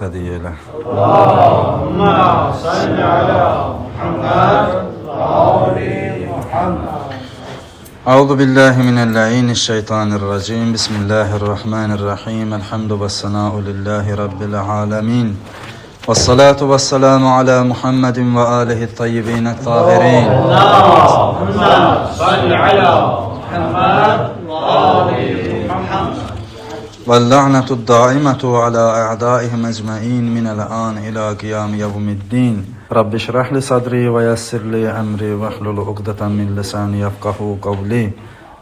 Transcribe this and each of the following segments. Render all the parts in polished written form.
Hədiyyə elə. Allahümme salli ala Muhammed ve ali Muhammed. Euzu billahi mine'l-la'inişşeytanirracim. Bismillahirrahmanirrahim. Elhamdü ve sena'u lillahi rabbil alamin. Vessalatu vesselamu ala Muhammedin ve alihi tayyibin tahirin. Allahümme salli ala Muhammed ve ali Muhammed. واللعنة الدائمة على أعدائهم أجمعين من الآن إلى قيام يوم الدين. رب اشرح لي صدري ويسر لي أمري واحلل عقدة من لساني يفقه قولي.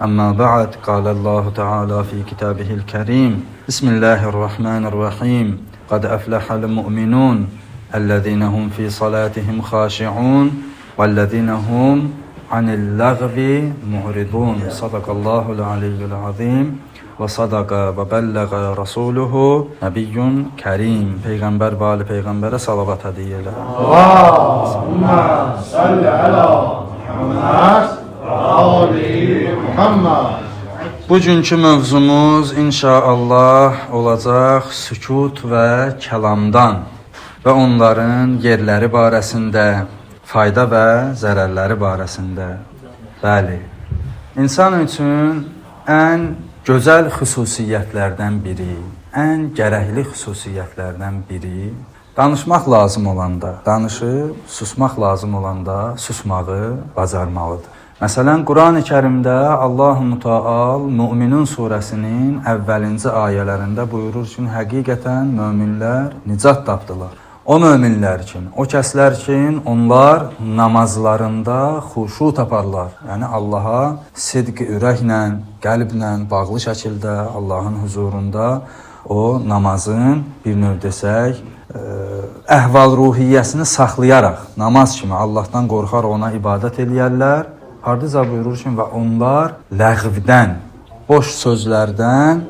أما بعد، قال الله تعالى في كتابه الكريم: بسم الله الرحمن الرحيم. قد أفلح المؤمنون الذين هم في صلاتهم خاشعون والذين هم عن اللغو معرضون. صدق الله العلي العظيم. Və sadaqa və bəlləğə rasuluhu nəbiyyun kərim. Peyğəmbər və ali peyğəmbərə salavat hədiyyə elə. Allahümme salli ala Muhammed ve ali Muhammed. Bugünkü mövzumuz inşallah olacaq sükut və kəlamdan və onların yerləri barəsində, fayda və zərərləri barəsində. Bəli, insan üçün ən gözəl xüsusiyyətlərdən biri, ən gərəkli xüsusiyyətlərdən biri danışmaq lazım olanda danışıb, susmaq lazım olanda susmağı bacarmalıdır. Məsələn, Qurani Kərimdə Allahu Mütəal Müminun surəsinin əvvəlinci ayələrində buyurur ki, həqiqətən möminlər nicat tapdılar. O möminlər ki, o kəslər ki, onlar namazlarında xuşu taparlar. Yəni Allaha sidq ürəklə, qəlblə bağlı şəkildə Allahın huzurunda o namazın bir növ desək, əhval-ruhiyyəsini saxlayaraq namaz kimi Allahdan qorxar ona ibadət eləyərlər. Ardıca buyurur ki, və onlar ləğvdən, boş sözlərdən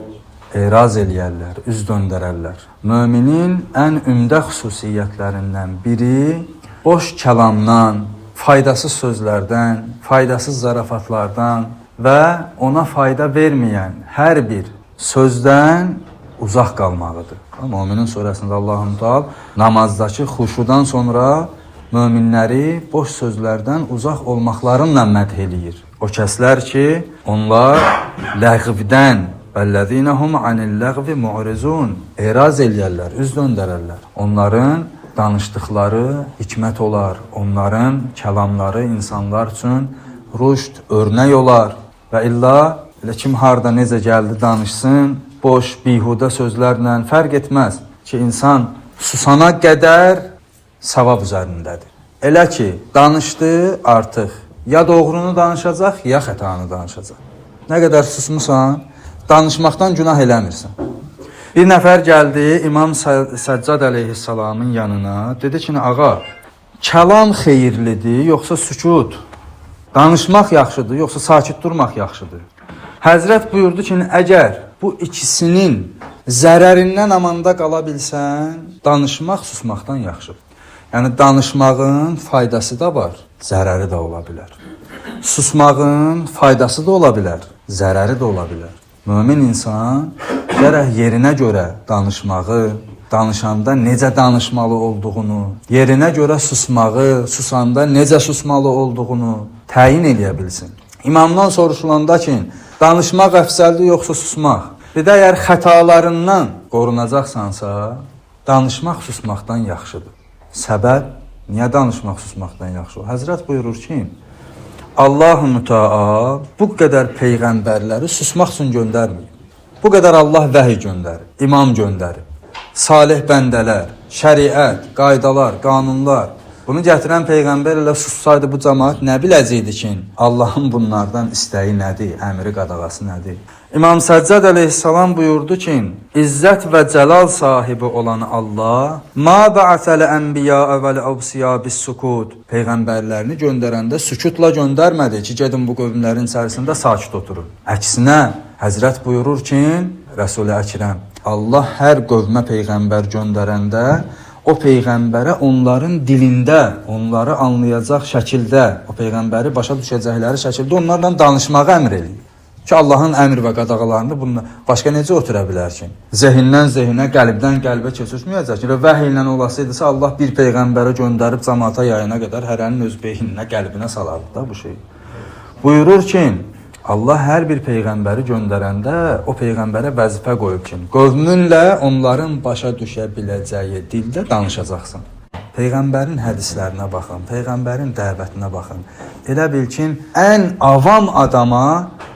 eraz eləyərlər, üz döndərərlər. Möminin ən ümdə xüsusiyyətlərindən biri boş kəlamdan, faydasız sözlərdən, faydasız zarafatlardan və ona fayda verməyən hər bir sözdən uzaq qalmağıdır. Möminin surəsində Allahu Teala namazdakı xuşudan sonra möminləri boş sözlərdən uzaq olmaqlarınla mədh eləyir. O kəslər ki, onlar ləğvdən, وَالَّذ۪ينَ هُمْ عَنِ اللَّغْوِ مُعْرِزُونَ eraz eləyərlər, üz döndərərlər. Onların danışdıqları hikmət olar, onların kəlamları insanlar üçün rüşd, örnək olar və illa elə kim harda necə gəldi danışsın, boş, bihudə sözlərlə fərq etməz ki, insan susana qədər savab üzərindədir. Elə ki, danışdı artıq ya doğrunu danışacaq, ya xətanı danışacaq. Nə qədər susmusan, danışmaqdan günah eləmirsən. Bir nəfər gəldi İmam Səccad əleyhissalamın yanına, dedi ki, ağa, kəlam xeyirlidir, yoxsa sükut? Danışmaq yaxşıdır, yoxsa sakit durmaq yaxşıdır? Həzrət buyurdu ki, əgər bu ikisinin zərərindən amanda qala bilsən, danışmaq susmaqdan yaxşıdır. Yəni danışmağın faydası da var, zərəri də ola bilər. Susmağın faydası da ola bilər, zərəri də ola bilər. Mömin insan gərək yerinə görə danışmağı, danışanda necə danışmalı olduğunu, yerinə görə susmağı, susanda necə susmalı olduğunu təyin eləyə bilsin. İmamdan soruşulanda ki, danışmaq əfsəldir yoxsa susmaq? Dedi, əgər xətalarından qorunacaqsansa, danışmaq susmaqdan yaxşıdır. Səbəb, niyə danışmaq susmaqdan yaxşı? Həzrət buyurur ki, Allahu Mütəal bu qədər peyğəmbərləri susmaq üçün göndərməyib. Bu qədər Allah vəhiy göndərib, imam göndərib, salih bəndələr, şəriət, qaydalar, qanunlar. Bunu gətirən peyğəmbər elə sussaydı bu cəmaət nə biləcəkdi ki, Allahın bunlardan istəyi nədir, əmri qadağası nədir? İmam Səccad əleyhissalam buyurdu ki, İzzət və cəlal sahibi olan Allah, ma ba'əsəl ənbiya vəl avsiya bis-sukut. Peyğəmbərlərini göndərəndə sükutla göndərmədi ki, gedin bu qövmlərin içərisində sakit oturun. Əksinə, Həzrət buyurur ki, Rəsul-i Əkrəm, Allah hər qövmə peyğəmbər göndərəndə o peyğəmbərə onların dilində, onları anlayacaq şəkildə, o peyğəmbəri başa düşəcəkləri şəkildə onlarla danışmağı əmr eləyir. Ki Allahın əmr və qadağalarını bununla başqa necə ötürə bilər ki? Zehindən zehinə, qəlbdən qəlbə keçirməyəcək ki. Vəhiy ilə olasaydısa Allah bir peyğəmbərə göndərib camaata yayana qədər hərənin öz beyninə, qəlbinə salardı da bu şey. Buyurur ki, Allah hər bir peyğəmbəri göndərəndə o peyğəmbərə vəzifə qoyub ki, qövmünlə onların başa düşə biləcəyi dildə danışacaqsan. Peyğəmbərin hədislərinə baxın, peyğəmbərin dəvətinə baxın. Elə bil ki, ən avam adama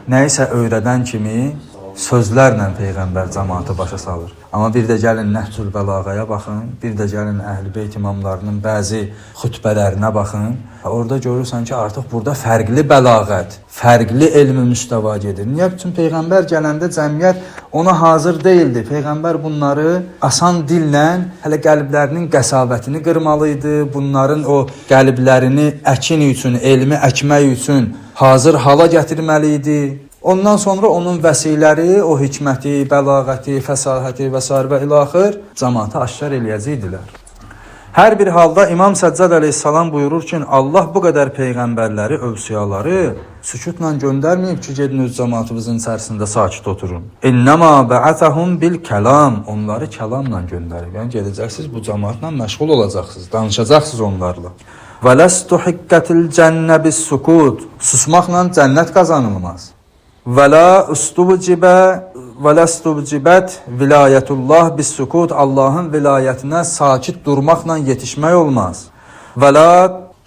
nəyisə öyrədən kimi sözlərlə peyğəmbər cəmaatı başa salır. Amma bir də gəlin Nəhcül Bəlağaya baxın, bir də gəlin Əhl-i Beyt imamlarının bəzi xütbələrinə baxın. Orada görürsən ki, artıq burada fərqli bəlağət, fərqli elmi müstəva gedir. Niyə? Bütün peyğəmbər gələndə cəmiyyət ona hazır deyildi. Peyğəmbər bunları asan dillə hələ qəlblərinin qəsavətini qırmalı idi. Bunların o qəlblərini əkin üçün, elmi əkmək üçün hazır hala gətirməli idi. Ondan sonra onun vəsiləri, o hikməti, bəlağəti, fəsahəti və sair və ilaxır cəmaata aşkar eləyəcəkdilər. Hər bir halda İmam Səccad əleyhissalam buyurur ki, Allah bu qədər peyğəmbərləri, övsiyaları sükutla göndərməyib ki, gedin öz cəmaatınızın içərisində sakit oturun. İnnəma bə'ətəhum bil kəlam. Onları kəlamla göndərib. Yəni gedəcəksiniz, bu cəmaatla məşğul olacaqsınız, danışacaqsınız onlarla. Və ləstuhiqqətil cənnə bis sukut. Susmaqla cənnət qazanılmaz. Və la ustubcibə və lastubcibət vilayətullah bis sukut. Allahın vilayətinə sakit durmaqla yetişmək olmaz. Və la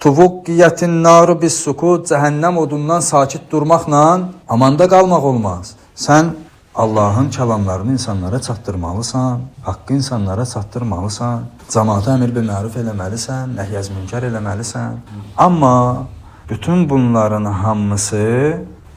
tuvuqqiyetin naru bis sukut. Cəhənnəm odundan sakit durmaqla amanda qalmaq olmaz. Sən Allahın kəlamlarını insanlara çatdırmalısan, haqqı insanlara çatdırmalısan, cəmaata əmr bil məruf eləməlisən, nəhy münkər eləməlisən. Amma bütün bunların hamısı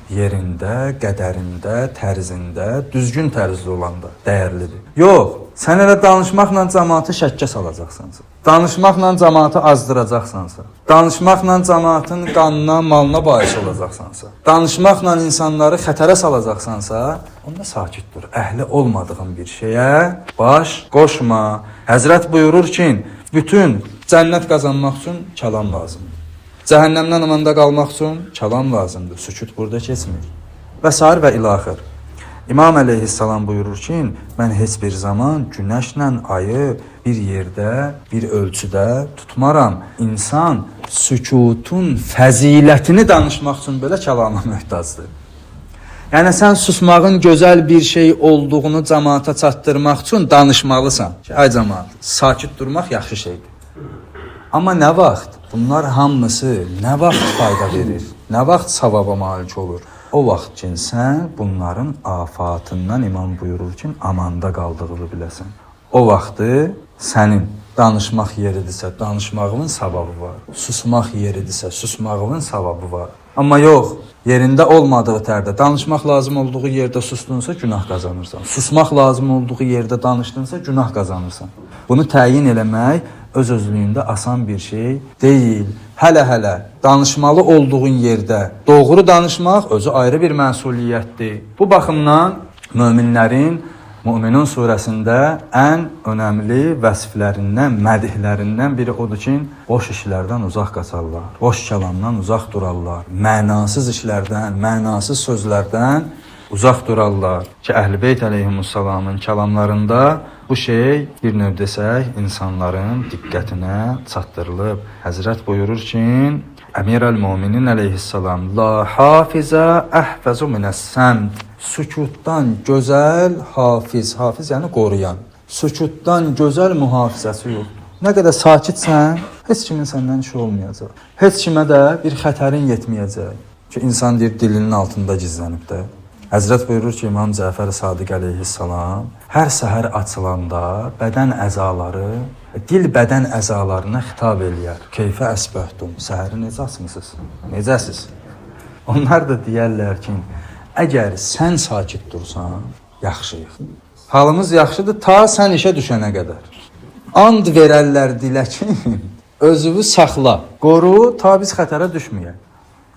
yerində, qədərində, tərzində, düzgün tərzdə olanda dəyərlidir. Yox, sən elə danışmaqla cəmaatı şəkkə salacaqsansa, danışmaqla cəmaatı azdıracaqsansa, danışmaqla cəmaatın qanına, malına bais olacaqsansa, danışmaqla insanları xətərə salacaqsansa, onda sakit dur. Əhli olmadığın bir şeyə baş qoşma. Həzrət buyurur ki, bütün cənnət qazanmaq üçün kəlam lazımdır. Cəhənnəmdən amanda qalmaq üçün kəlam lazımdır. Sükut burada keçmir. Və sair və ilaxır. İmam əleyhissalam buyurur ki, mən heç bir zaman günəşlə ayı bir yerdə, bir ölçüdə tutmaram. İnsan sükutun fəzilətini danışmaq üçün belə kəlama möhtacdır. Yəni sən susmağın gözəl bir şey olduğunu cəmaata çatdırmaq üçün danışmalısan. Ki, ay cəmaat, sakit durmaq yaxşı şeydir. Amma nə vaxt? Bunlar hamısı nə vaxt fayda verir? Nə vaxt savaba malik olur? O vaxt ki, sən bunların afatından imam buyurur ki, amanda qaldığını biləsən. O vaxtı sənin danışmaq yeridirsə, danışmağının savabı var. Susmaq yeridirsə, susmağının savabı var. Amma yox, yerində olmadığı tərdə danışmaq lazım olduğu yerdə susdunsa günah qazanırsan. Susmaq lazım olduğu yerdə danışdınsa günah qazanırsan. Bunu təyin eləmək öz özlüyündə asan bir şey deyil. Hələ-hələ danışmalı olduğun yerdə doğru danışmaq özü ayrı bir məsuliyyətdir. Bu baxımdan möminlərin Müminun surəsində ən önəmli vəsflərindən, mədihlərindən biri odur ki, boş işlərdən uzaq qaçarlar, boş kəlamdan uzaq durarlar, mənasız işlərdən, mənasız sözlərdən uzaq durarlar ki, Əhl-i Beyt əleyhimussalamın kəlamlarında bu şey bir növ desək insanların diqqətinə çatdırılıb. Həzrət buyurur ki, Əmir əl-Müminin əleyhissalam la hafizə əhfəzu minəs-səmt. Sükutdan gözəl hafiz, hafiz yəni qoruyan. Sükutdan gözəl mühafizəçi yoxdur. Nə qədər sakitsən, heç kimin səndən işi olmayacaq. Heç kimə də bir xətərin yetməyəcək. Ki insan deyir dilinin altında gizlənib də. Həzrət buyurur ki, İmam Cəfər Sadiq əleyhissalam hər səhər açılanda bədən əzaları, dil bədən əzalarına xitab eləyər. Keyfə əsbəhdum, səhəri necə açmısınız? Necəsiz? Onlar da deyərlər ki, əgər sən sakit dursan, yaxşıyıq. Halımız yaxşıdır ta sən işə düşənə qədər. And verərlər dilə ki, özünü saxla, qoru, ta biz xətərə düşməyək.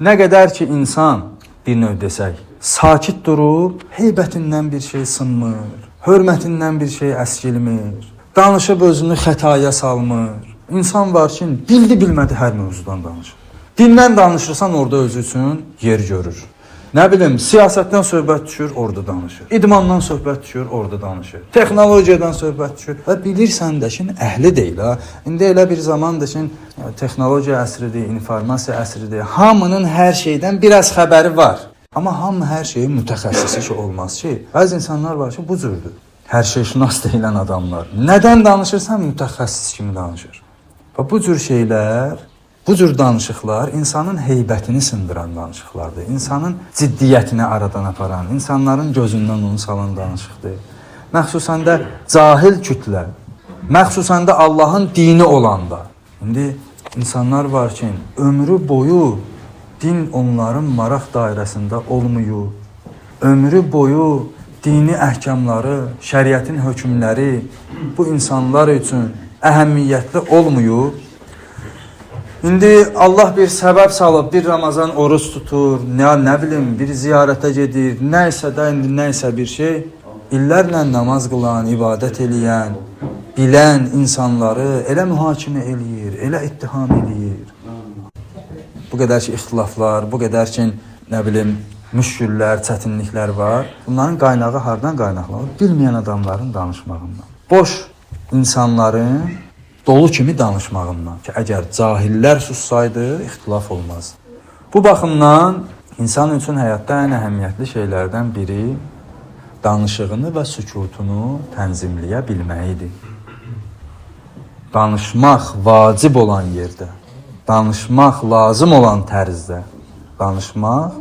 Nə qədər ki insan bir növ desək, sakit durub, heybətindən bir şey sınmır, hörmətindən bir şey əskilmir, danışıb özünü xətaya salmır. İnsan var ki, bildi bilmədi hər mövzudan danışır. Dindən danışırsan orada özü üçün yer görür. Nə bilim, siyasətdən söhbət düşür, orada danışır. İdmandan söhbət düşür, orada danışır. Texnologiyadan söhbət düşür. Və bilirsən də ki, əhli deyil ha. İndi elə bir zamandır ki, texnologiya əsridir, informasiya əsridir. Hamının hər şeydən biraz xəbəri var. Amma hamı hər şeyin mütəxəssisi ki olmaz ki. Bəzi insanlar var ki, bu cürdür. Hər şeyşünas deyilən adamlar. Nədən danışırsan, mütəxəssis kimi danışır. Və bu cür şeylər, bu cür danışıqlar insanın heybətini sındıran danışıqlardır. İnsanın ciddiyyətini aradan aparan, insanların gözündən onu salan danışıqdır. Məxsusən də cahil kütlə, məxsusən də Allahın dini olanda. İndi insanlar var ki, ömrü boyu din onların maraq dairəsində olmuyub. Ömrü boyu dini əhkamları, şəriətin hökmləri bu insanlar üçün əhəmiyyətli olmuyub. İndi Allah bir səbəb salıb, bir Ramazan oruç tutur, nə bilim, bir ziyarətə gedir, nə isə də indi nə isə bir şey, illərlə namaz qılan, ibadət eləyən, bilən insanları elə mühakimə eləyir, elə ittiham eləyir. Bu qədər ki ixtilaflar, bu qədər ki, nə bilim, müşküllər, çətinliklər var. Bunların qaynağı hardan qaynaqlanır? Bilməyən adamların danışmağından. Boş insanların dolu kimi danışmağından. Ki, əgər cahillər sussaydı, ixtilaf olmaz. Bu baxımdan insan üçün həyatda ən əhəmiyyətli şeylərdən biri danışığını və sükutunu tənzimləyə bilməyidir. Danışmaq vacib olan yerdə, danışmaq lazım olan tərzdə, danışmaq,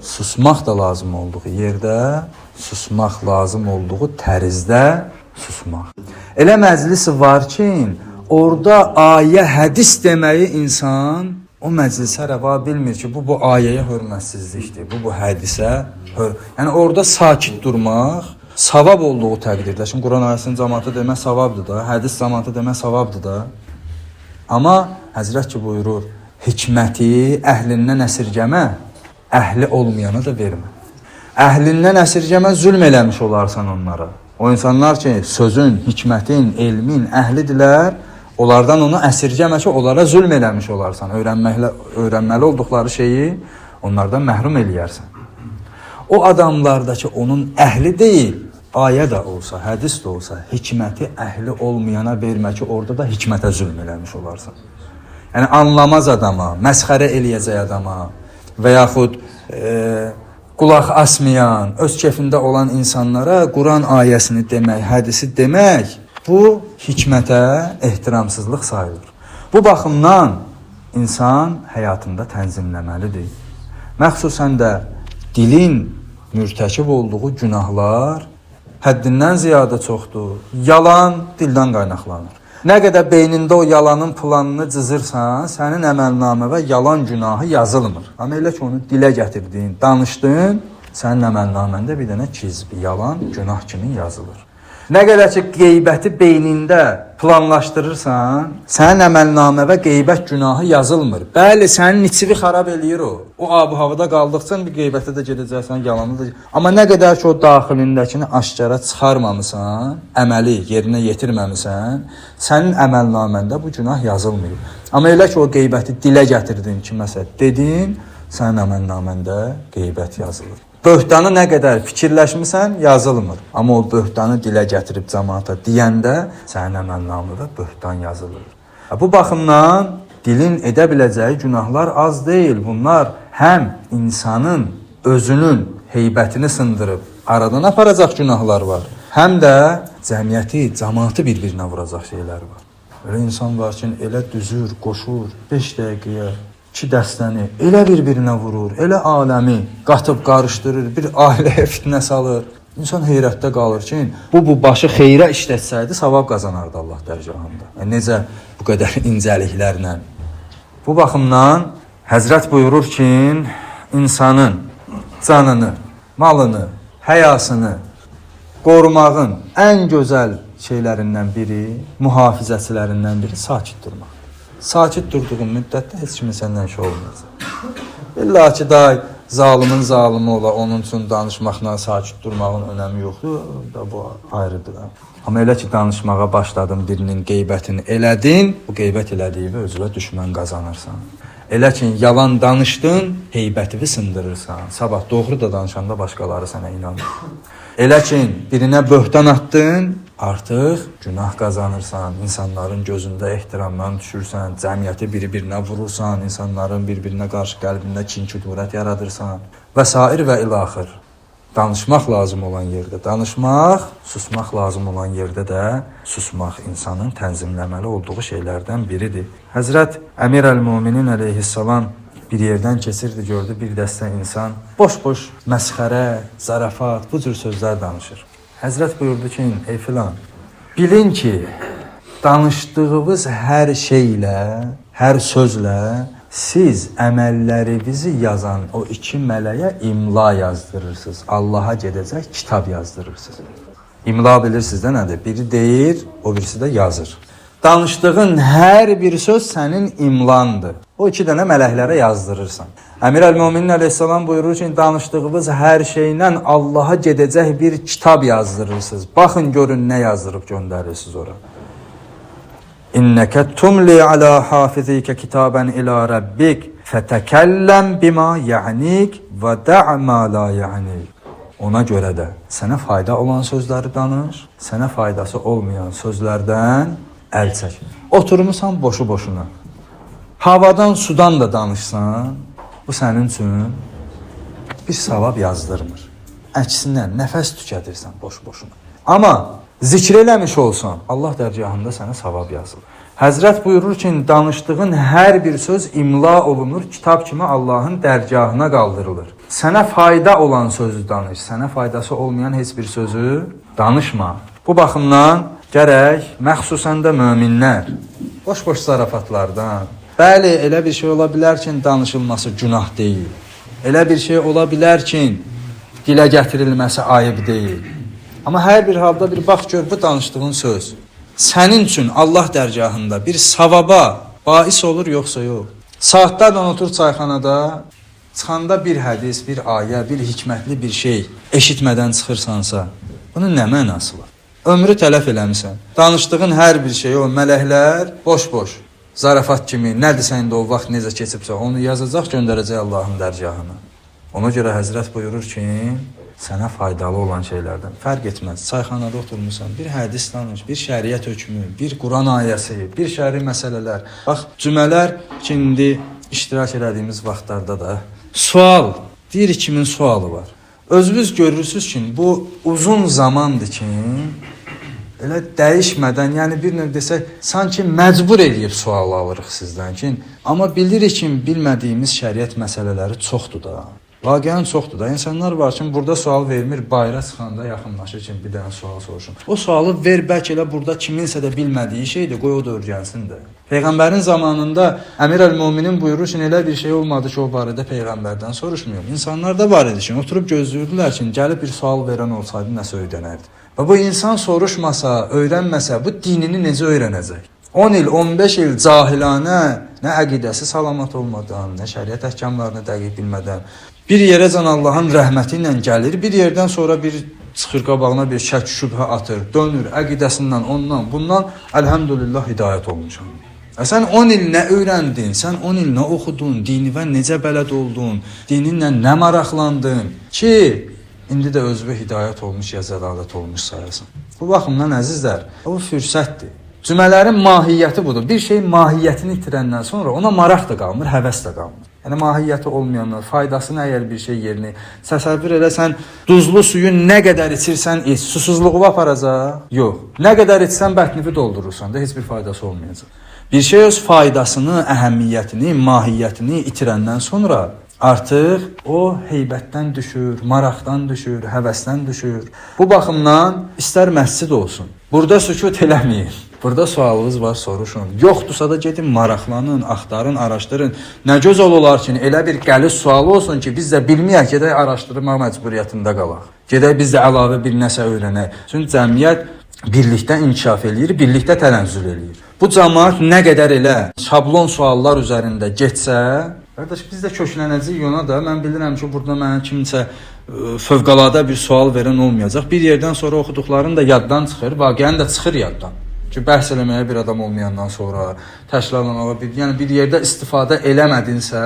susmaq da lazım olduğu yerdə, susmaq lazım olduğu tərzdə susmaq. Elə məclis var ki, orada ayə, hədis deməyi insan o məclisə rəva bilmir ki, bu ayəyə hörmətsizlikdir, bu hədisə. Yəni orada sakit durmaq savab olduğu təqdirdə. Şimdi Quran ayəsini cəmaata demək savabdır da, hədis cəmaata demək savabdır da. Amma Həzrət ki buyurur, hikməti əhlindən əsirgəmə, əhli olmayana da vermə. Əhlindən əsirgəmə, zülm eləmiş olarsan onlara. O insanlar ki, sözün, hikmətin, elmin əhlidirlər, onlardan onu əsirgəmə ki, onlara zülm eləmiş olarsan. Öyrənməli olduqları şeyi onlardan məhrum eləyərsən. O adamlardakı onun əhli deyil, ayə də olsa, hədis də olsa, hikməti əhli olmayana vermə ki, orada da hikmətə zülm eləmiş olarsan. Yəni anlamaz adama, məsxərə eləyəcək adama və yaxud qulaq asmayan, öz kefində olan insanlara Quran ayəsini demək, hədisi demək, bu hikmətə ehtiramsızlıq sayılır. Bu baxımdan insan həyatında tənzimləməlidir. Məxsusən də dilin mürtəkib olduğu günahlar həddindən ziyadə çoxdur. Yalan dildən qaynaqlanır. Nə qədər beynində o yalanın planını cızırsan, sənin əməlnamə və yalan günahı yazılmır. Amma elə ki onu dilə gətirdin, danışdın, sənin əməlnaməndə bir dənə kizb, yalan günah kimi yazılır. Nə qədər ki qeybəti beynində planlaşdırırsan, sənin əməlnamə və qeybət günahı yazılmır. Bəli, sənin içini xarab eləyir o. O ab-havada qaldıqca bir qeybətə də gedəcəksən, yalanı da. Amma nə qədər ki o daxilindəkini aşkara çıxarmamısan, əməli yerinə yetirməmisən, sənin əməlnaməndə bu günah yazılmıyor. Amma elə ki o qeybəti dilə gətirdin, kiməsə dedin, sənin əməlnaməndə qeybət yazılır. Böhtanı nə qədər fikirləşmisən, yazılmır. Amma o böhtanı dilə gətirib cəmaata deyəndə sənin əməlnamədə böhtan yazılır. Bu baxımdan dilin edə biləcəyi günahlar az deyil. Bunlar həm insanın özünün heybətini sındırıb aradan aparacaq günahlar var, həm də cəmiyyəti, cəmaatı bir-birinə vuracaq şeylər var. Elə insan var ki, elə düzür, qoşur 5 dəqiqəyə iki dəstəni elə bir-birinə vurur, elə aləmi qatıb qarışdırır, bir ailəyə fitnə salır. İnsan heyrətdə qalır ki, bu başı xeyrə işlətsəydi savab qazanardı Allah dərgahında. Yəni, necə bu qədər incəliklərlə. Bu baxımdan Həzrət buyurur ki, insanın canını, malını, həyasını qorumağın ən gözəl şeylərindən biri, mühafizəçilərindən biri sakit durmaq. Sakit durduğun müddətdə heç kimin səndən işi olmayacaq. İlla ki, day zalımın zalımı ola, onun üçün danışmaqla sakit durmağın önəmi yoxdur, da bu ayrıdır. Da. Amma elə ki, danışmağa başladın, birinin qeybətini elədin, bu qeybət elədiyini özünə düşmən qazanırsan. Elə ki, yalan danışdın, heybətini sındırırsan. Sabah doğru da danışanda başqaları sənə inanır. Elə ki, birinə böhtan atdın, artıq günah qazanırsan, insanların gözündə ehtiramdan düşürsən, cəmiyyəti bir-birinə vurursan, insanların bir-birinə qarşı qəlbində kin-kudurət yaradırsan və sair və ilaxır. Danışmaq lazım olan yerdə danışmaq, susmaq lazım olan yerdə də susmaq insanın tənzimləməli olduğu şeylərdən biridir. Həzrət Əmir əl-Müminin əleyhissalam bir yerdən keçirdi, gördü bir dəstə insan boş-boş məsxərə, zarafat, bu cür sözlər danışır. Həzrət buyurdu ki, ey filan, bilin ki, danışdığınız hər şeylə, hər sözlə siz əməllərinizi yazan o iki mələyə imla yazdırırsınız. Allaha gedəcək kitab yazdırırsınız. İmla bilirsiniz də nədir? Biri deyir, o birisi də yazır. Danışdığın hər bir söz sənin imlandır. O iki dənə mələklərə yazdırırsan. Əmir əl-Müminin əleyhissalam buyurur ki, danışdığınız hər şeylə Allaha gedəcək bir kitab yazdırırsınız. Baxın görün nə yazdırıb göndərirsiniz ora. İnnəkə tumli alə hafizikə kitaban ila rabbik fətəkəlləm bima ya'nik və da' ma la ya'nik. Ona görə də sənə fayda olan sözləri danış, sənə faydası olmayan sözlərdən əl çək. Oturmusan boşu-boşuna. Havadan, sudan da danışsan, bu sənin üçün bir savab yazdırmır. Əksinə nəfəs tükədirsən boş-boşuna. Amma zikr eləmiş olsan, Allah dərgahında sənə savab yazılır. Həzrət buyurur ki, danışdığın hər bir söz imla olunur, kitab kimi Allahın dərgahına qaldırılır. Sənə fayda olan sözü danış, sənə faydası olmayan heç bir sözü danışma. Bu baxımdan gərək məxsusən də möminlər boş-boş zarafatlardan, bəli, elə bir şey ola bilər ki, danışılması günah deyil. Elə bir şey ola bilər ki, dilə gətirilməsi ayıb deyil. Amma hər bir halda bir bax gör, bu danışdığın söz sənin üçün Allah dərgahında bir savaba bais olur, yoxsa yox. Saatlarla otur çayxanada, çıxanda bir hədis, bir ayə, bir hikmətli bir şey eşitmədən çıxırsansa, bunun nə mənası var? Ömrü tələf eləmisən. Danışdığın hər bir şey o mələklər boş-boş, zarafat kimi, nədirsə indi o vaxt necə keçibsə, onu yazacaq, göndərəcək Allahın dərgahına. Ona görə Həzrət buyurur ki, sənə faydalı olan şeylərdən fərq etməz. Çayxanada oturmusan, bir hədis danış, bir şəriət hökmü, bir Quran ayəsi, bir şəri məsələlər. Bax, cümələr ki, indi iştirak elədiyimiz vaxtlarda da sual, deyir kimin sualı var. Özünüz görürsünüz ki, bu uzun zamandır ki, elə dəyişmədən, yəni bir növ desək, sanki məcbur eləyib sual alırıq sizdən ki, amma bilirik ki, bilmədiyimiz şəriət məsələləri çoxdur da. Vaqiən çoxdur da. İnsanlar var ki, burada sual vermir, bayıra çıxanda yaxınlaşır ki, bir dənə sual soruşun. O sualı ver, bəlkə elə burada kiminsə də bilmədiyi şeydir, qoy o da öyrənsin də. Peyğəmbərin zamanında Əmir əl-Müminin buyurur ki, elə bir şey olmadı ki, o barədə peyğəmbərdən soruşmuyorum. İnsanlar da var idi ki, oturub gözləyirdilər ki, gəlib bir sual verən olsaydı nəsə öyrənərdi. Və bu insan soruşmasa, öyrənməsə, bu dinini necə öyrənəcək? 10 il, 15 il cahilanə, nə əqidəsi salamat olmadan, nə şəriət əhkamlarını dəqiq bilmədən, bir yerəcən Allahın rəhməti ilə gəlir, bir yerdən sonra bir çıxır qabağına bir şək şübhə atır, dönür əqidəsindən, ondan, bundan, əlhəmdülillah hidayət olmuşam. Sən 10 il nə öyrəndin, sən 10 il nə oxudun, dinivə necə bələd oldun, dininlə nə maraqlandın ki, indi də özünü hidayət olmuş ya zəlalət olmuş sayasan. Bu baxımdan əzizlər, o fürsətdir. Cümələrin mahiyyəti budur. Bir şeyin mahiyyətini itirəndən sonra ona maraq da qalmır, həvəs də qalmır. Yəni mahiyyəti olmayanlar, faydasını əgər bir şey yerini təsəvvür elə sən duzlu suyu nə qədər içirsən iç, susuzluğu aparacaq? Yox. Nə qədər içsən bətnivi doldurursan da heç bir faydası olmayacaq. Bir şey öz faydasını, əhəmiyyətini, mahiyyətini itirəndən sonra artıq o heybətdən düşür, maraqdan düşür, həvəsdən düşür. Bu baxımdan istər məscid olsun. Burada sükut eləməyin. Burada sualınız var, soruşun. Yoxdursa da gedin maraqlanın, axtarın, araşdırın. Nə gözəl olar ki, elə bir qəliz sual olsun ki, biz də bilməyək, gedək araşdırmaq məcburiyyətində qalaq. Gedək biz də əlavə bir nəsə öyrənək. Çünki cəmiyyət birlikdə inkişaf eləyir, birlikdə tənəzzül eləyir. Bu cəmaət nə qədər elə şablon suallar üzərində getsə, qardaş biz də köklənəcəyik ona da. Mən bilirəm ki, burada mənə kimsə fövqəladə bir sual verən olmayacaq. Bir yerdən sonra oxuduqların da yaddan çıxır, vaqiən də çıxır yaddan. Ki Ki, bəhs eləməyə bir adam olmayandan sonra, təkrarlamağa bir, yəni bir yerdə istifadə eləmədinsə,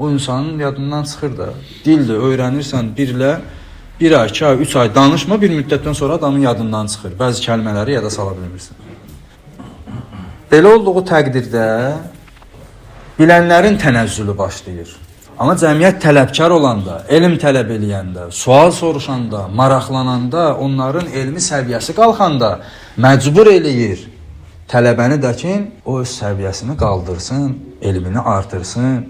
o insanın yadından çıxır da. Dildir, öyrənirsən birlə, bir ay, 2 ay, 3 ay danışma, bir müddətdən sonra adamın yadından çıxır. Bəzi kəlmələri yada sala bilmirsən. Belə olduğu təqdirdə bilənlərin tənəzzülü başlayır. Amma cəmiyyət tələbkar olanda, elm tələb eləyəndə, sual soruşanda, maraqlananda, onların elmi səviyyəsi qalxanda məcbur eləyir tələbəni də ki, o öz səviyyəsini qaldırsın, elmini artırsın,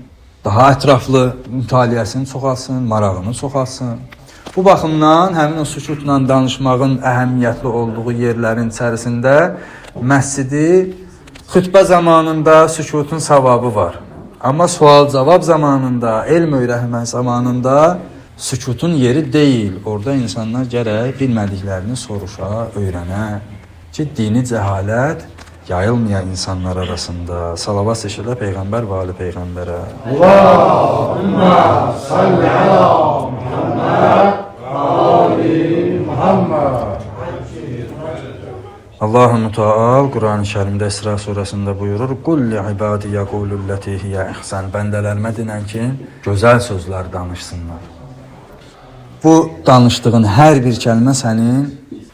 daha ətraflı mütaliəsini çoxalsın, marağını çoxalsın. Bu baxımdan həmin o sükutla danışmağın əhəmiyyətli olduğu yerlərin içərisində məscidi xütbə zamanında sükutun savabı var. Amma sual-cavab zamanında, elm öyrənmə zamanında sükutun yeri deyil. Orada insanlar gərək bilmədiklərini soruşa, öyrənə ki, dini cəhalət yayılmaya insanlar arasında. Salavat seçilə Peyğəmbər və ali Peyğəmbərə. Allahümme salli ala Muhammed və ali Muhammed. Allahu Müteal Qur'an-ı Kərimdə İsra surəsində buyurur: "Qul li ibadi yaqulullati hiyə ihsan." Bəndələrimə denən ki, gözəl sözlər danışsınlar. Bu danışdığın hər bir kəlmə sənin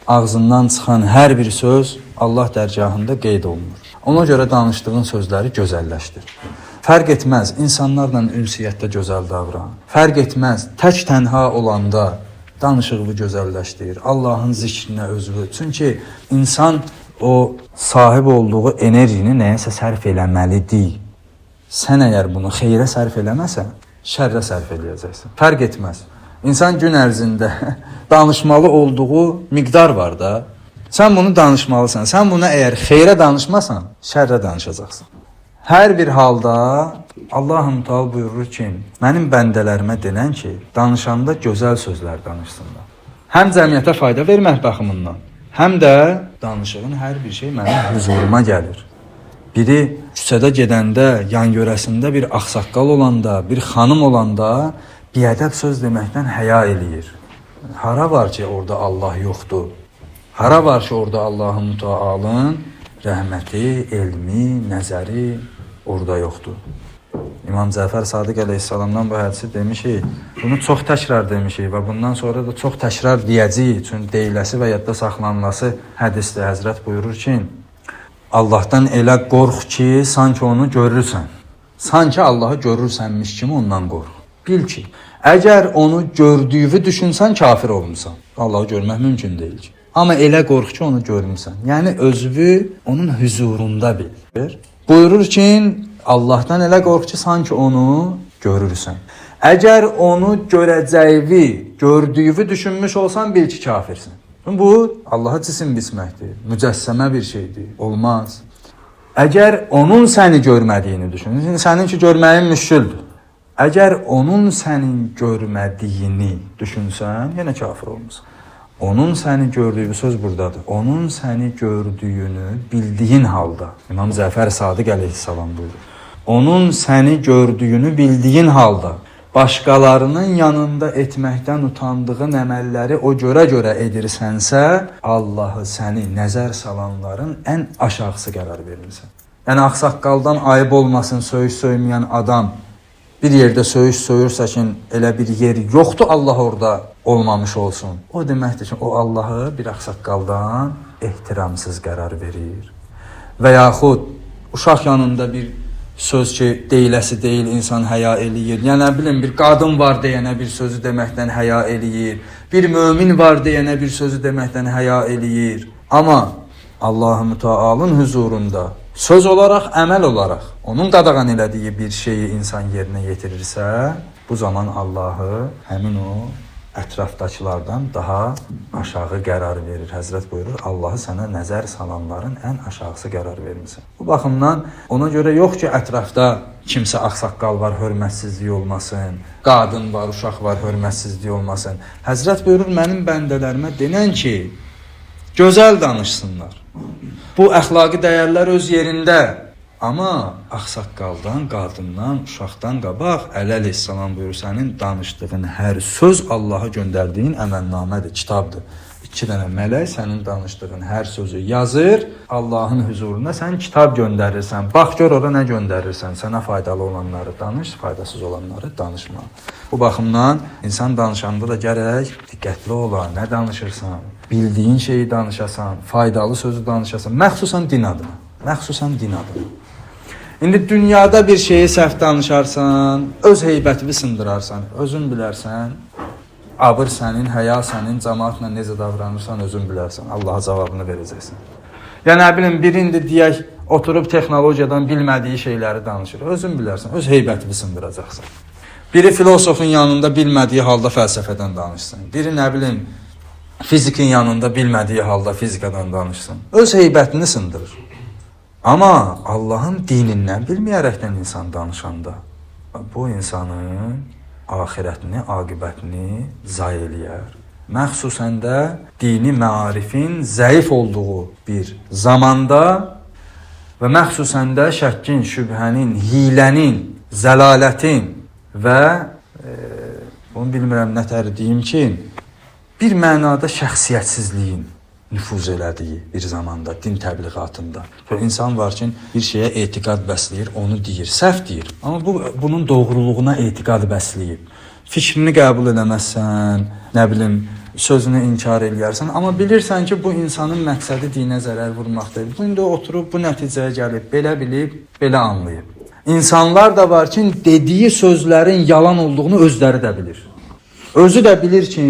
ağzından çıxan hər bir söz Allah dərgahında qeyd olunur. Ona görə danışdığın sözləri gözəlləşdir. Fərq etməz, insanlarla ünsiyyətdə gözəl davran. Fərq etməz, tək tənha olanda danışığını gözəlləşdir. Allahın zikrinə özünü. Çünki insan o sahib olduğu enerjini nəyəsə sərf eləməlidir. Sən əgər bunu xeyrə sərf eləməsən, şərrə sərf eləyəcəksən. Fərq etməz. İnsan gün ərzində danışmalı olduğu miqdar var da. Sən bunu danışmalısan. Sən bunu əgər xeyrə danışmasan, şərrə danışacaqsan. Hər bir halda Allah-u Teala buyurur ki, mənim bəndələrimə denən ki, danışanda gözəl sözlər danışsınlar. Həm cəmiyyətə fayda vermək baxımından, həm də danışığın hər bir şey mənim huzuruma gəlir. Biri küçədə gedəndə, yan yörəsində bir ağsaqqal olanda, bir xanım olanda biədəb söz deməkdən həya eləyir. Hara var ki, orada Allah yoxdur? Hara var ki, orada Allahın Mütealın rəhməti, elmi, nəzəri orada yoxdur? İmam Cəfər Sadiq əleyhissalamdan bu hədisi demişik. Bunu çox təkrar demişik və bundan sonra da çox təkrar deyəcəyik. Çünki deyiləsi və yadda saxlanılası hədisdə Həzrət buyurur ki, Allahdan elə qorx ki, sanki onu görürsən. Sanki Allahı görürsənmiş kimi ondan qorx. Bil ki, əgər onu gördüyünü düşünsən, kafir olmusan. Allahı görmək mümkün deyil ki. Amma elə qorx ki, onu görmüsən. Yəni özünü onun huzurunda bil. Buyurur ki, Allahdan elə qorx ki, sanki onu görürsən. Əgər onu görəcəyini, gördüyünü düşünmüş olsan, bil ki, kafirsən. Bu, Allaha cisim biçməkdir, mücəssəmə bir şeydir, olmaz. Əgər onun səni görmədiyini düşün, səninki görməyin müşküldür. Əgər onun sənin görmədiyini düşünsən, yenə kafir olmusan. Onun səni gördüyü söz buradadır. Onun səni gördüyünü bildiyin halda, İmam Cəfər Sadiq əleyhissalam buyurur. Onun səni gördüyünü bildiyin halda, başqalarının yanında etməkdən utandığın əməlləri o görə-görə edirsənsə, Allahı səni nəzər salanların ən aşağısı qərar vermirsən. Yəni ağsaqqaldan ayıb olmasın, söyüş söyməyən adam bir yerdə söyüş söyürsə ki, elə bir yer yoxdur, Allah orada olmamış olsun. O deməkdir ki, o Allahı bir ağsaqqaldan ehtiramsız qərar verir. Və yaxud uşaq yanında bir söz ki, deyiləsi deyil, insan həya eləyir. Yəni, nə bilim, bir qadın var deyənə bir sözü deməkdən həya eləyir. Bir mömin var deyənə bir sözü deməkdən həya eləyir. Amma Allah-u Mütealın huzurunda söz olaraq, əməl olaraq onun qadağan elədiyi bir şeyi insan yerinə yetirirsə, bu zaman Allahı həmin o ətrafdakılardan daha aşağı qərar verir. Həzrət buyurur, Allahı sənə nəzər salanların ən aşağısı qərar vermisən. Bu baxımdan ona görə yox ki, ətrafda kimsə ağsaqqal var, hörmətsizlik olmasın, qadın var, uşaq var, hörmətsizlik olmasın. Həzrət buyurur, mənim bəndələrimə denən ki, gözəl danışsınlar. Bu əxlaqi dəyərlər öz yerində. Amma ağsaqqaldan, qadından, uşaqdan qabaq Əli əleyhissalam buyurur, sənin danışdığın hər söz Allaha göndərdiyin əməlnamədir, kitabdır. 2 dənə mələk sənin danışdığın hər sözü yazır, Allahın hüzuruna sən kitab göndərirsən. Bax gör ora nə göndərirsən. Sənə faydalı olanları danış, faydasız olanları danışma. Bu baxımdan insan danışanda da gərək diqqətli ola, nə danışırsan, bildiyin şeyi danışasan, faydalı sözü danışasan, məxsusən din adına. Məxsusən din adına. İndi dünyada bir şeyi səhv danışarsan, öz heybətini sındırarsan, özün bilərsən. Abır sənin, həya sənin, cəmaatla necə davranırsan özün bilərsən. Allaha cavabını verəcəksən. Ya nə bilim, biri indi deyək, oturub texnologiyadan bilmədiyi şeyləri danışır. Özün bilərsən, öz heybətini sındıracaqsan. Biri filosofun yanında bilmədiyi halda fəlsəfədən danışsın. Biri nə bilim, fizikin yanında bilmədiyi halda fizikadan danışsın. Öz heybətini sındırır. Amma Allahın dinindən bilməyərəkdən insan danışanda, bu insanın axirətini, aqibətini zayi eləyər. Məxsusən də dini məarifin zəif olduğu bir zamanda və məxsusən də şəkkin, şübhənin, hilənin, zəlalətin və bunu bilmirəm nə tər deyim ki, bir mənada şəxsiyyətsizliyin nüfuz elədiyi bir zamanda din təbliğatında. Çünki insan var ki, bir şeyə etiqad bəsləyir, onu deyir, səhv deyir. Amma bunun doğruluğuna etiqad bəsləyib. Fikrini qəbul eləməzsən, nə bilim, sözünü inkar eləyərsən, amma bilirsən ki, bu insanın məqsədi dinə zərər vurmaq deyil. Bu indi oturub bu nəticəyə gəlib, belə bilib, belə anlayıb. İnsanlar da var ki, dediyi sözlərin yalan olduğunu özləri də bilir. Özü də bilir ki,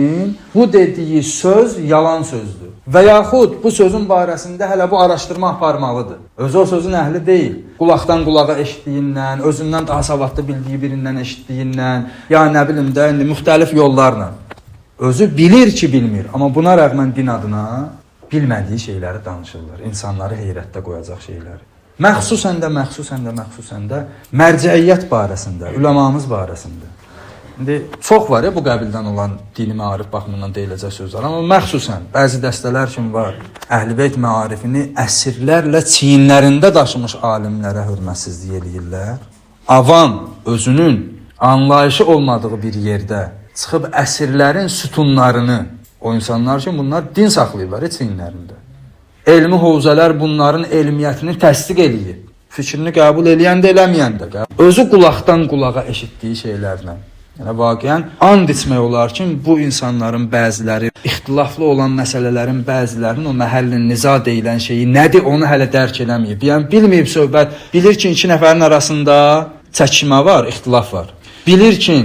bu dediyi söz yalan sözdür. Və yaxud bu sözün barəsində hələ bu araşdırma aparmalıdır. Özü o sözün əhli deyil. Qulaqdan qulağa eşitdiyindən, özündən daha savadlı bildiyi birindən eşitdiyindən, ya nə bilim də indi müxtəlif yollarla. Özü bilir ki, bilmir, amma buna rəğmən din adına bilmədiyi şeyləri danışırlar. İnsanları heyrətdə qoyacaq şeyləri. Məxsusən də mərcəiyyət barəsində, üləmamız barəsində. İndi çox var ya bu qəbildən olan dini maarif baxımından deyiləcək sözlər, amma məxsusən bəzi dəstələr kimi var. Əhl-i Beyt maarifini əsrlərlə çiyinlərində daşımış alimlərə hörmətsizlik eləyirlər. Avam özünün anlayışı olmadığı bir yerdə çıxıb əsrlərin sütunlarını, o insanlar ki, bunlar din saxlayırlar çiyinlərində. Elmi hövzələr bunların elmiyyətini təsdiq eləyir. Fikrini qəbul eləyən də eləməyən də. Özü qulaqdan qulağa eşitdiyi şeylərlə. Yəni vaqiən and içmək olar ki, bu insanların bəziləri ixtilaflı olan məsələlərin bəzilərinin o məhəllin niza deyilən şeyi nədir, onu hələ dərk eləməyib. Yəni bilməyib söhbət, bilir ki, iki nəfərin arasında çəkişmə var, ixtilaf var. Bilir ki,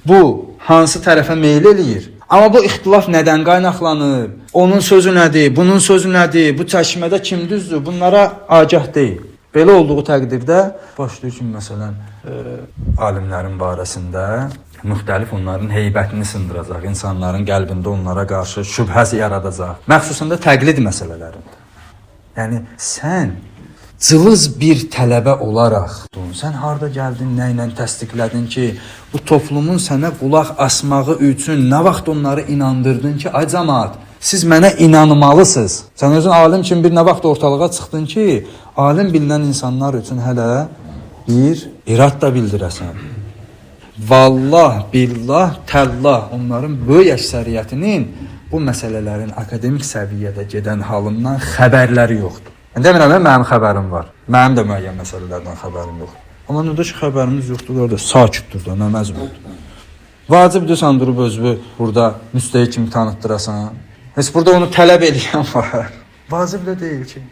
bu hansı tərəfə meyl eləyir. Amma bu ixtilaf nədən qaynaqlanıb? Onun sözü nədir? Bunun sözü nədir? Bu çəkişmədə kim düzdür? Bunlara agah deyil. Belə olduğu təqdirdə başlayır ki, məsələn, alimlərin barəsində müxtəlif onların heybətini sındıracaq, insanların qəlbində onlara qarşı şübhə yaradacaq. Məxsusən də təqlid məsələlərində. Yəni sən cılız bir tələbə olaraq, sən harda gəldin, nə ilə təsdiqlədin ki, bu toplumun sənə qulaq asmağı üçün nə vaxt onları inandırdın ki, ay camaat, siz mənə inanmalısınız. Sən özün alim kimi bir nə vaxt ortalığa çıxdın ki, alim bilinən insanlar üçün hələ bir irad da bildirəsən. Vallah, billah, təllah onların böyük əksəriyyətinin bu məsələlərin akademik səviyyədə gedən halından xəbərləri yoxdur. Yəni demirəm, mənim xəbərim var. Mənim də müəyyən məsələlərdən xəbərim yoxdur. Amma nə də ki, xəbərimiz yoxdur, orada sakitdir da, nə məzmundur. Vacibdir sən durub özünü burada müstəhi kimi tanıtdırasan. Heç burada onu tələb eləyən var. Vacib də deyil ki.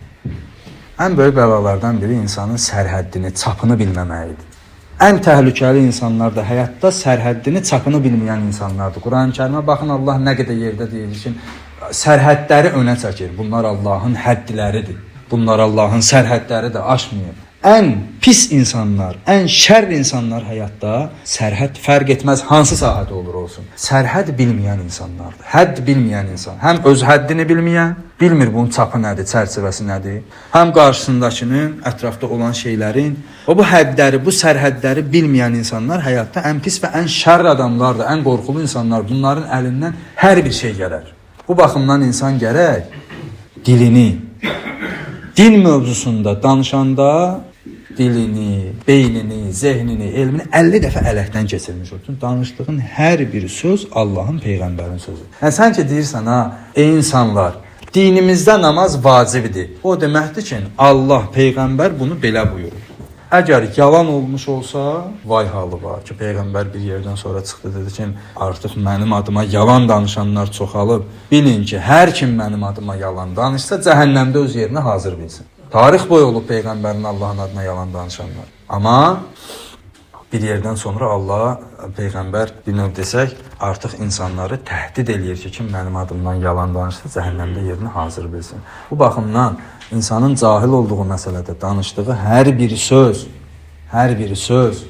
Ən böyük bəlalardan biri insanın sərhəddini, çapını bilməməyidir. Ən təhlükəli insanlar da həyatda sərhəddini, çapını bilməyən insanlardır. Quran-ı Kərimə baxın, Allah nə qədər yerdə deyir ki, sərhədləri önə çəkir. Bunlar Allahın həddləridir. Bunlar Allahın sərhədləri də aşmayın. Ən pis insanlar, ən şər insanlar həyatda sərhəd fərq etməz hansı sahədə olur olsun. Sərhəd bilməyən insanlardır. Hədd bilməyən insan. Həm öz həddini bilməyən, bilmir bunun çapı nədir, çərçivəsi nədir. Həm qarşısındakının, ətrafda olan şeylərin, o bu həddləri, bu sərhədləri bilməyən insanlar həyatda ən pis və ən şər adamlardır, ən qorxulu insanlar. Bunların əlindən hər bir şey gələr. Bu baxımdan insan gərək dilini din mövzusunda danışanda Dilini, beynini, zehnini, elmini 50 dəfə ələkdən keçirmiş olsun. Danışdığın hər bir söz Allahın, peyğəmbərin sözü. Yəni sən ki deyirsən ha, ey insanlar, dinimizdə namaz vacibdir. O deməkdir ki, Allah, peyğəmbər bunu belə buyurur. Əgər yalan olmuş olsa, vay halı var ki, peyğəmbər bir yerdən sonra çıxdı dedi ki, artıq mənim adıma yalan danışanlar çoxalıb. Bilin ki, hər kim mənim adıma yalan danışsa, cəhənnəmdə öz yerinə hazır bilsin. Tarix boyu olub peyğəmbərin Allahın adına yalan danışanlar. Amma bir yerdən sonra Allah, peyğəmbər bir növ desək, artıq insanları təhdid eləyir ki, kim mənim adımdan yalan danışsa, cəhənnəmdə yerini hazır bilsin. Bu baxımdan insanın cahil olduğu məsələdə danışdığı hər bir söz, hər bir söz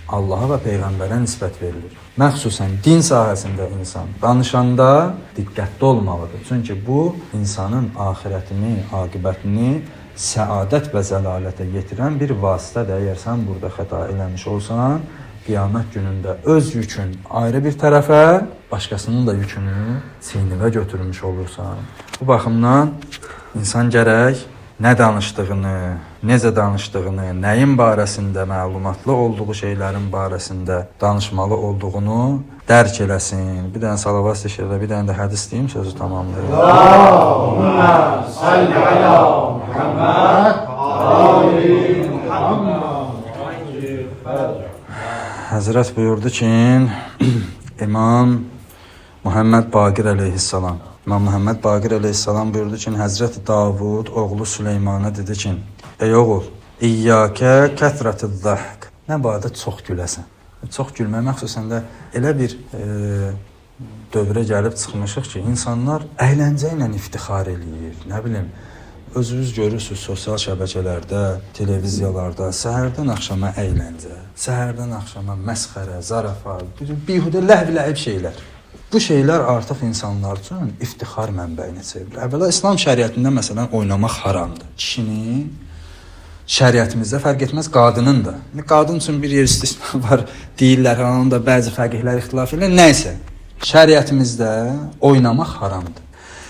Allaha və peyğəmbərə nisbət verilir. Məxsusən din sahəsində insan danışanda diqqətli olmalıdır. Çünki bu insanın axirətini, aqibətini səadət və zəlalətə yetirən bir vasitədir. Əgər sən burada xəta eləmiş olsan, qiyamət günündə öz yükün ayrı bir tərəfə, başqasının da yükünü çiynivə götürmüş olursan. Bu baxımdan insan gərək nə danışdığını, necə danışdığını, nəyin barəsində məlumatlı olduğu şeylərin barəsində danışmalı olduğunu dərk eləsin. Bir dənə salavat zikr elə, bir dənə də hədis deyim, sözü tamamlayırım. Allahümme salli ala Muhammed ali Muhammed. Həzrət buyurdu ki, İmam Muhammed Baqir əleyhissalam. İmam Muhammed Baqir əleyhissalam buyurdu ki, Həzrət Davud oğlu Süleymana dedi ki, ey oğul, İyyəkə kətrətü-zəhk. Nə barədə çox güləsən. Çox gülmək məxsusən də elə bir dövrə gəlib çıxmışıq ki, insanlar əyləncə ilə iftixar eləyir. Nə bilim, özünüz görürsünüz sosial şəbəkələrdə, televiziyalarda səhərdən axşama əyləncə, səhərdən axşama məsxərə, zarafat, bihudə ləhv-ləib şeylər. Bu şeylər artıq insanlar üçün iftixar mənbəyinə çevrilir. Əvvəla İslam şəriətində məsələn oynamaq haramdır. Kişinin şəriətimizdə fərq etməz qadının da. İndi qadın üçün bir yer istisna var deyirlər, onun da bəzi fəqihlər ixtilaf edirlər. Nəysə, şəriətimizdə oynamaq haramdır.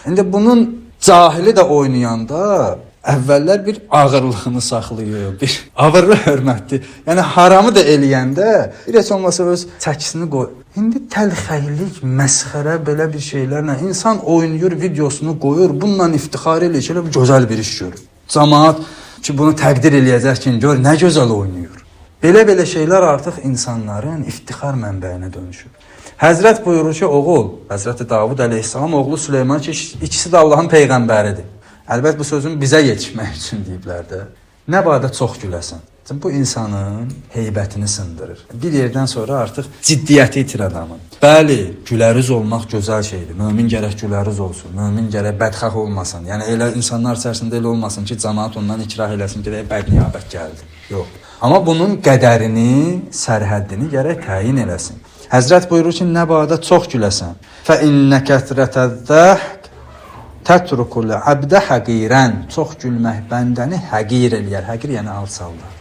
İndi bunun cahili də oynayanda əvvəllər bir ağırlığını saxlayır, bir ağırlı hörmətli. Yəni haramı da eləyəndə bir heç olmasa öz çəkisini qoy. İndi təlxəylik, məsxərə belə bir şeylərlə insan oynayır, videosunu qoyur, bununla iftixar eləyir ki, elə bu gözəl bir iş görür. Camaat ki bunu təqdir eləyəcək ki, gör nə gözəl oynayır. Belə-belə şeylər artıq insanların iftixar mənbəyinə dönüşür. Həzrət buyurur ki, oğul, Həzrəti Davud əleyhissalam oğlu Süleyman ki, ikisi də Allahın peyğəmbəridir. Əlbəttə bu sözün bizə yetişmək üçün deyiblər də. Nə barədə çox güləsən. Bu insanın heybətini sındırır. Bir yerdən sonra artıq ciddiyyəti itir adamın. Bəli, gülərüz olmaq gözəl şeydir. Mömin gərək gülərüz olsun. Mömin gərək bədxah olmasın. Yəni elə insanlar içərisində elə olmasın ki, camaat ondan ikrah eləsin ki, bədniyabət gəldi. Yox. Amma bunun qədərini, sərhəddini gərək təyin eləsin. Həzrət buyurur ki, nə barədə çox güləsən. Fə innə kətrətəz-zəhk tətrukul abdə həqirən. Çox gülmək bəndəni həqir eləyər. Həqir yəni alçaldar.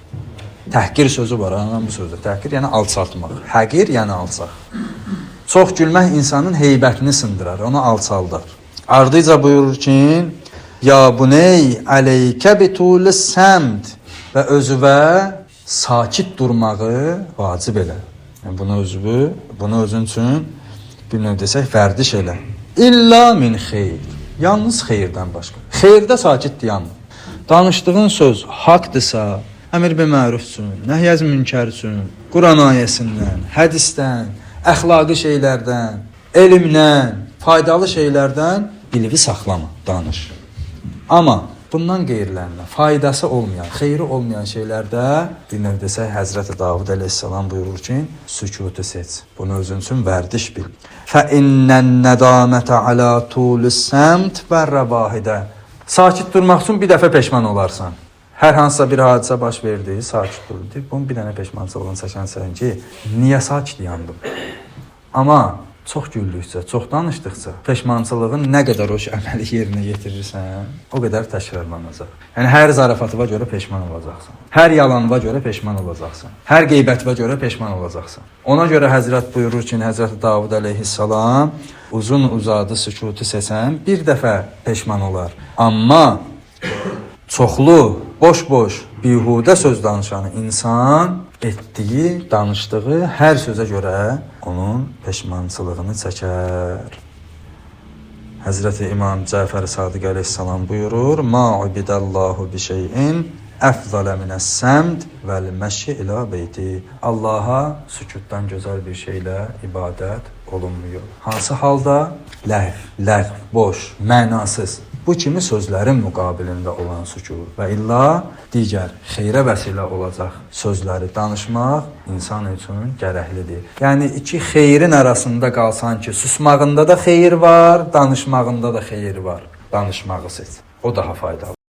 Təhqir sözü var, anam bu sözdə. Təhqir yəni alçaltmaq. Həqir yəni alçaq. Çox gülmək insanın heybətini sındırar, onu alçaldar. Ardıca buyurur ki, ya buney aleykə bitulis səmd və özüvə sakit durmağı vacib elə. Yəni bunu özü, bunu özün üçün bir növ desək vərdiş elə. İlla min xeyr. Yalnız xeyirdən başqa. Xeyirdə sakit dayanma. Danışdığın söz haqdırsa, əmr bil məruf üçün, nəhy münkər üçün, Quran ayəsindən, hədisdən, əxlaqi şeylərdən, elmdən, faydalı şeylərdən dilini saxlama, danış. Amma bundan qeyrilərinə, faydası olmayan, xeyri olmayan şeylərdə bir növ desək Həzrəti Davud əleyhissalam buyurur ki, sükutu seç. Bunu özün üçün vərdiş bil. Fə innən nədamətə alə tulis səmt və rəvahidə. Sakit durmaq üçün bir dəfə peşman olarsan. Hər hansısa bir hadisə baş verdi, sakit durdu. Bunun bir dənə peşmançılığını çəkənsən ki, niyə sakit yandım? Amma çox güldükcə, çox danışdıqca peşmançılığın nə qədər o əməli yerinə yetirirsən, o qədər təkrarlanacaq. Yəni hər zarafatıva görə peşman olacaqsan. Hər yalanıva görə peşman olacaqsan. Hər qeybətivə görə peşman olacaqsan. Ona görə Həzrət buyurur ki, Həzrət Davud əleyhissalam uzun uzadı sükutu seçən bir dəfə peşman olar. Amma çoxlu, boş-boş Bihudə söz danışan insan etdiyi, danışdığı hər sözə görə onun peşmançılığını çəkər. Həzrəti İmam Cəfər Sadiq əleyhissalam buyurur: "Ma ubidallahu bi şeyin əfzələ minəs-səmd vəl-məşyi ilə beyti." Allaha sükutdan gözəl bir şeylə ibadət olunmuyor. Hansı halda? Ləğv, ləğv, boş, mənasız. Bu kimi sözlərin müqabilində olan sükut və illa digər xeyrə vəsilə olacaq sözləri danışmaq insan üçün gərəklidir. Yəni iki xeyrin arasında qalsan ki, susmağında da xeyir var, danışmağında da xeyir var. Danışmağı seç. O daha faydalı.